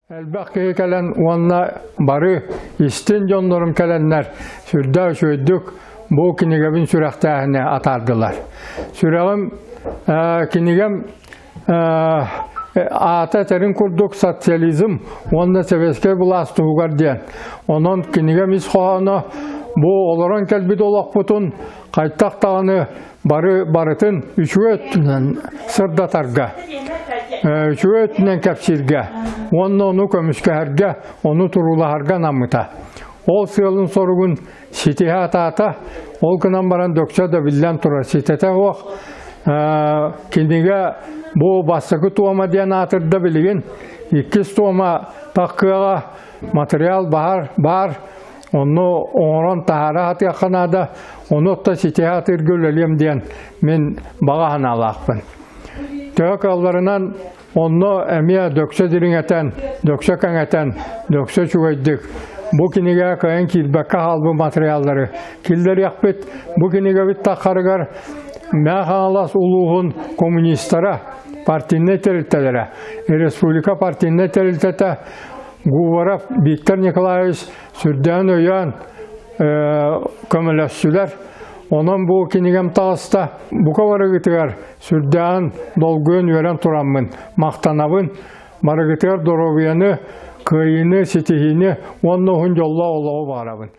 Элбэх киһи кэлэн уонна бары истин дьоннорум кэлэннэр сүрдээх үчүгэйдик бу кинигэбин сүрэхтээһини атаардылар. Сүрэҕим кинигэм аата этэрин курдук социализм уонна сэбиэскэй былаас туһугар диэн. Онон кинигэм ис хоһооно бу олорон кэлбит олохпутун хайдах даҕаны бары барытын үчүгэй өттүнэн сырдатарга, үчүгэй өттүнэн кэпсииргэ уонна ону көмүскэһэргэ, ону туруулаһарга анаммыта. Ол сыалын-соругун ситиһэ атаата, ол гынан баран дөксө да биллэн турар ситэтэ суох. Кинигэ бу бастакы туома диэн аатырда билигин, иккис туома тахкыаҕа материал баар, баар Онно оҥорон таһаара сатыахха наада, ону отто ситиһэ сатыырга үлэлиэм диэн мин баҕа санаалаахпын. Төһө кыалларынан онно эмиэ дөксө дириҥэтэн, дөксө кэҥэтэн, дөксө үчүгэйдик бу кинигэҕэ кыайан киирбэккэ хаалбыт материаллары киллэриэхпит. Бу кинигэбит таххарыгар Мэҥэ Хаҥалас улууһун коммунистара, партийнай тэрилтэлэрэ, республика партийнай тэрилтэтэ Говоров Виктор Николаевич сүрдээн өйөөн көмөлөстүлэр. Онон бу кинигэм таҕыста. Бука барыгытыгар сүрдээн долгуйан үөрэн тураммын махтанабын. Барыгытыгар доруобуйаны, кыайыыны, ситиһиини уонна уһун дьоллоох олоҕу баҕарабын.